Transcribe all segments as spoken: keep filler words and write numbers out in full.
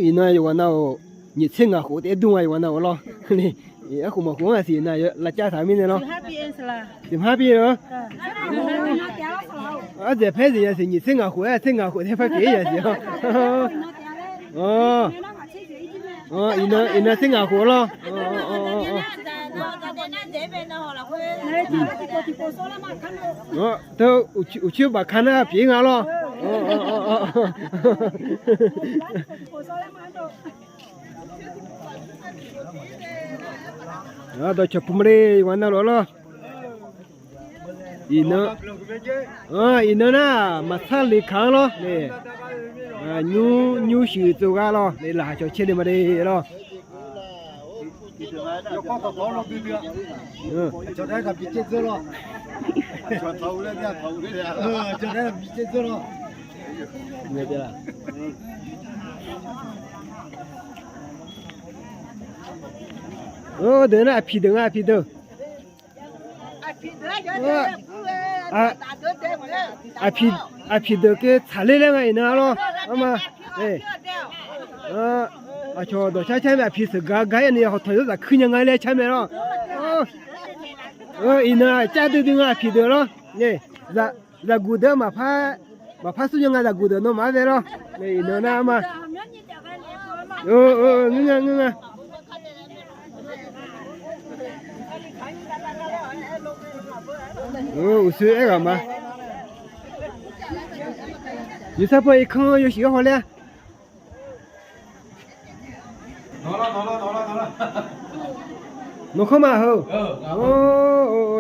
Iqnan yawqghaq nav-euq nyiq tser ngaq khof taef-aer dur nga yawqghaq nav-euq lawr. Arkhof maqkhof-anr aqsiq na lavcav taq-eu mirnae lawr. Siqhar pyeuf-eu. Ardzaeq paer zif ya siq, nyiq tser ngaq khof-aer tser ngaq khof taef-aer pyeuf-ir ya siq-awr. Iqnan tser ngaq khof lawr. Teu uqcoer baqka nar pyeuf-ir nga lawr. Dawqcawq puq ma le yawqghaq navluf lawr. Iqnan, iqnan nar maqtsar le kaq-anr lawr. Nymr nymr shuif tsov gar lawr. Laqkhaq cawq caer le ma le lawr. Deuq nar aqpiq deuq nga, aqpiq deuq. Aqpiq deuq keuv tsaqler laer nga iqnan lawr. Arma, aqcawq dawqcar car mae, aqpiq sheuqgaq gar-aer ni hawqtanq yawzaq kuir nya nga laer car mae lawr. Iqnan car duidui nga aqpiq deuq lawr. Zaqguq deuq-anr maqpar sur nya nga, zaqguq deuq nawmaf-anr bae lawr. Iqnan nar arma, ngeur nga, ngeur nga. Uqshoe aerghaq ma. Nymqsar paw irkanr yawshuif-anr hawler-a. Nawqkanr ma heu.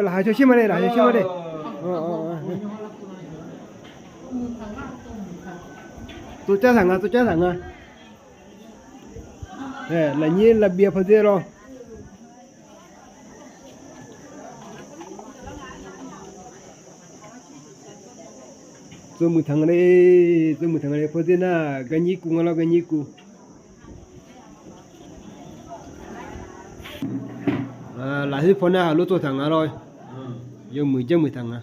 Laqkhaq cawq shir ma le, laqkhaq cawq shir ma le. Tsovcar taq nga, tsovcar taq nga. Lafnyir lavbyav pawdzer lawr. Tsovmuiq taq nga le, tsovmuiq taq nga le, pawdzer nar garnyir kuv nga lawr, garnyir kuv. Lafkhoer paw nar lof tsov taq nga lawr. Yawmuiq janrmuiq taq nga.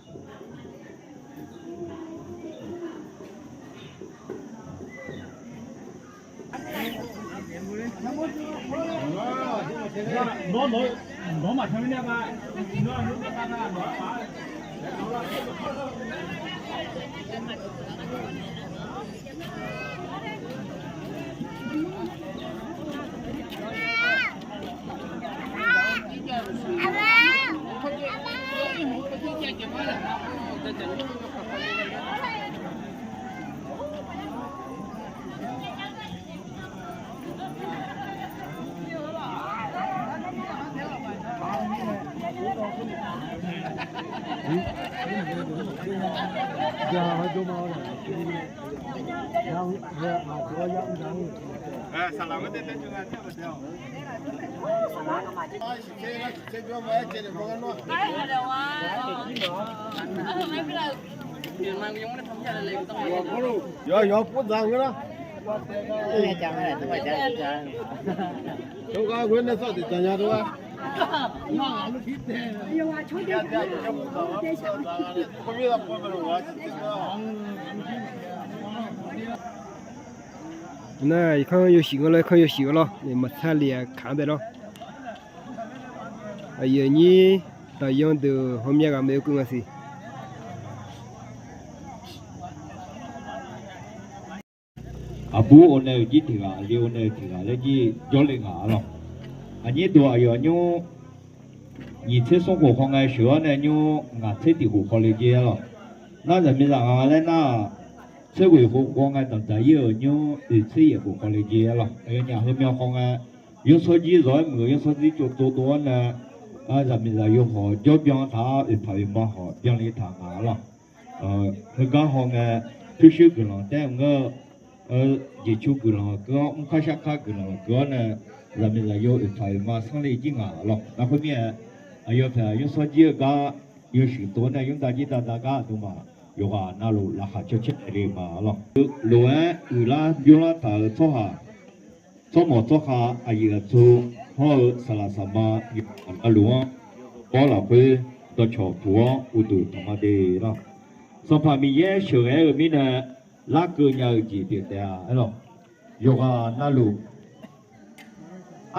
Yawqha yawqha pov dzaq ngeur lar. Tov gar ghoer nae sawr tiq dzaq nya dov-a. Nar irkanr yawshuif nga lawr, irkanr yawshuif-eu lawr, maqtsar le-aq kaq-anr bae lawr. Aqyuif aqnyir daqyan deuq hawmya ghaq maeq-eu keuv nga siq. Aqbur awv nae-euq jir tiq ghaq, aqli awv nae-euq tiq ghaq laer jir jawrle nga-a lawq. Aqnyir deuq aqyawf nymr nyiq tser smr khof khawf-ngae sheuq-awr nae nymr ngaq tser tiq khof khawf le jer-a lawq. Nar zaqmiqzaq nga laer nar-aq, tser ghoeq khof khawf-ngae danqdzaq-ir-euq nymr oeq tser yaeq khof khawf le jer-a lawq. Aqyawfnyaf heumyan khawf-ngae, yawshawr jir zawq-aer muiq-eu yawshawr jir tsov tsov dov-awr nae, zaqmiqzaq yawhawq jawrbyan taq-awr oeqpaq oeqma hawq byanle taq nga-a lawq. Heugar hawngae, pyurshuir guiqlanq taef-aer mr-eu, jeqcu guiqlanq keuv-awr, mrkar sharkar guiqlanq keuv-awr nae, zaqmiqzaq yawr oeqpaq oeqma sanrle jir nga lawq. Nar khoermirnae, aqyawf paeq yawshawr jir-eu gar yawshuif tov-awr nae, yurdav jir dav dav gar aqduimaf yawqghaq navluf laqkhaq cawcaer le ma lawq. Lof-aer uiqlar bymrlar taq-euq tsawrhaq, tsawrmawq tsawrkhav, aqyuif aqtsu hawr-eu saqlaq saqma yawqghaq navluf-anr, bawr lafkhoer dawqcawq puq-awr uqduq tanq ma de lawq. Sanqpaq Miqyaer sheuqghae-euq mirnae, larkeuv nya-eu jeq pyeuf taef-a aerlawq. Yawqghaq navluf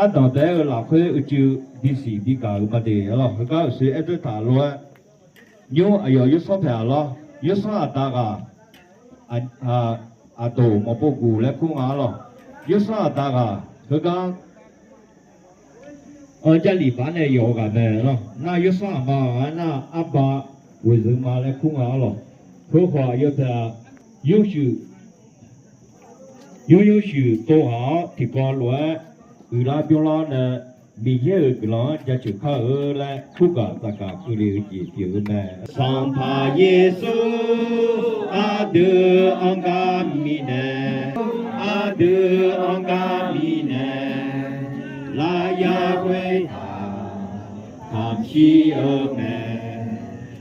ardanq bae-aer-eu lafkhoer uicuiv bisiq bigaq-euq ma de aerlawq. Heugar-euq sher aerdzer taq lof-aer, nymr aqyawf yawsanr paeq-aq lawr, yawsanr aqda ghaq aqdoq maqpov guq laer kur nga aerlawq. Yawsanr aqda ghaq heugar-anr Jarlif baf nae yawf-eu ghaq mae lawr. Nar yawsanr aqma-aq aernar, arba ghoeqzeuq ma laer kur nga aerlawq. Heukhawf aqyawf taef-aq, nymr nymrshuif tsov ghaq-awr tiqkawv lof-aer uiqlar byanlar nae, Miqyaer-euq guiqlanq-anr jaceuq kar-eu laer kurgaq zaqgaq keuvle-eu jeq pyeuf-eu mae. Sanqpaq Yeqsur aqdui-anr gar mirnae, aqdui-anr gar mirnae, laryar khoertaq kamq shir-eu mae.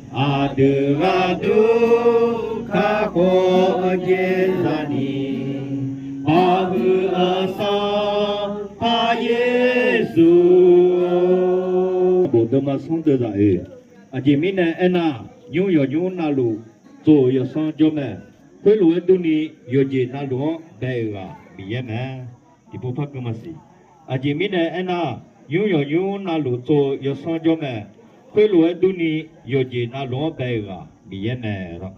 Aqdui gharduq kakhof-eu jeq zani, hawhuiq-eu Sanqpaq Yeqsur. Bofdeuv ma sanrdeuv zaq-oe. Aqjeq mirnae aernar, nymr yawqnymr navluf tsov-euq yawsanr jawr mae. Khoerlof-aer durni, yawqjeq navluf-anr bae-euq ghaq Miqyaer mae. Tiqpov par keuv maqsiq. Aqjeq mirnae aernar, nymr yawqnymr navluf tsov-eu yawsanr jawr mae. Khoerlof-aer durni, yawqjeq navluf-anr bae-euq ghaq Miqyaer mae lawr.